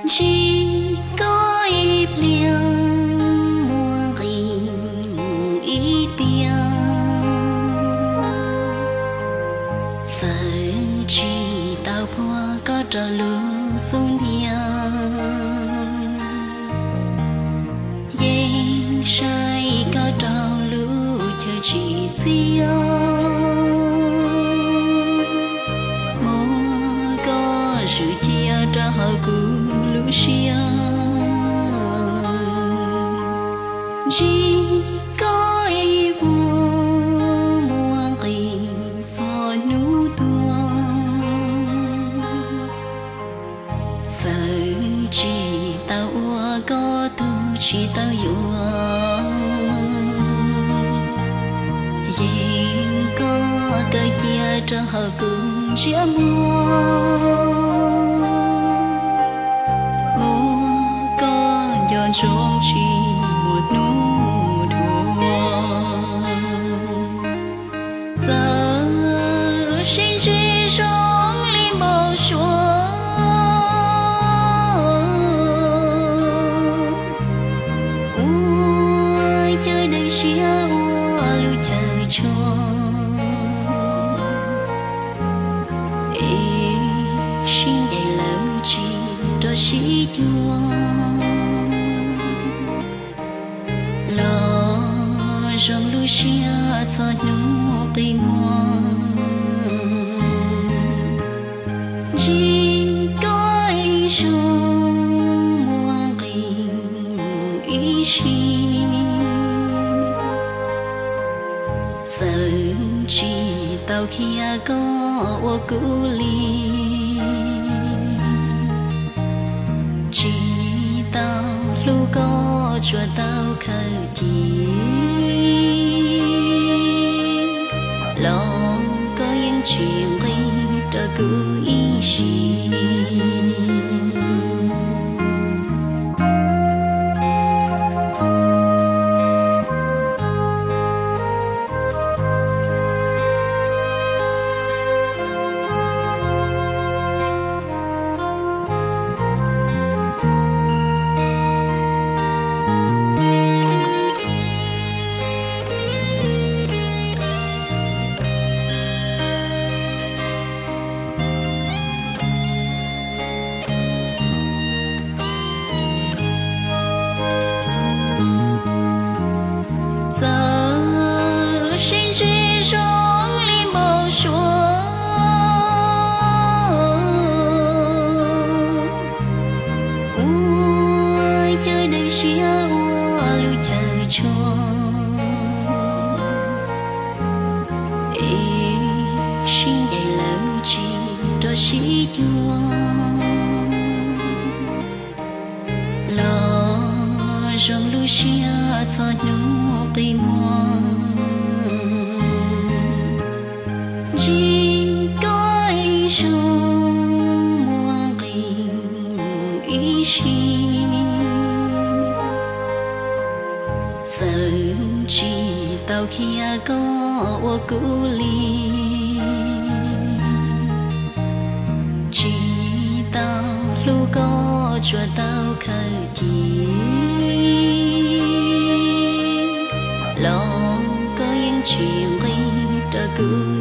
Ntsib koj ib pliag muaj nqis mus ib tiag, txawm tsis tau puag koj rau lub xub ntiag, yeej saib koj rau lub chaw tsim txiaj, muab koj zwm cia rau hauv kuv lub siab. Ntsib koj ib vuag muaj nqis txhua hnub tuaj, txawm tsis tau ua koj tug tsis tau yuav, yeej koj kaw cia rau hauv kuv ntsiab muag, muab koj nco ntsoov tsis muaj hnub dhuav. Txawm sib ntsib zoo li npau suav, ua chaw daws siab ua lub chaw tshuab, es sib ncaim lawm tsis rov sib cuag, los zoo lub siab txhua hnub qi muag. Ntsib koj ib zaug muaj nqis mus ib sim, txawm tsis tau khiav koj ua kuv li, tsis tau hlub koj tsuas tau khaws cia, los koj yeej tsis nqis rau kuv ib sim. Txawm sib ntsib zoo li npau suav, ua chaw daws siab ua lub chaw tshuab, es sib ncaim lawm tsis rov sib cuag, los zoo lub siab txhua hnub qi muag. Ntsib koj ib zaug muaj nqis mus ib sim, txawm tsis tau khiav koj ua kuv li, tsis tau hlub koj tsuas tau khaws cia, los koj yeej tsis nqis rau kuv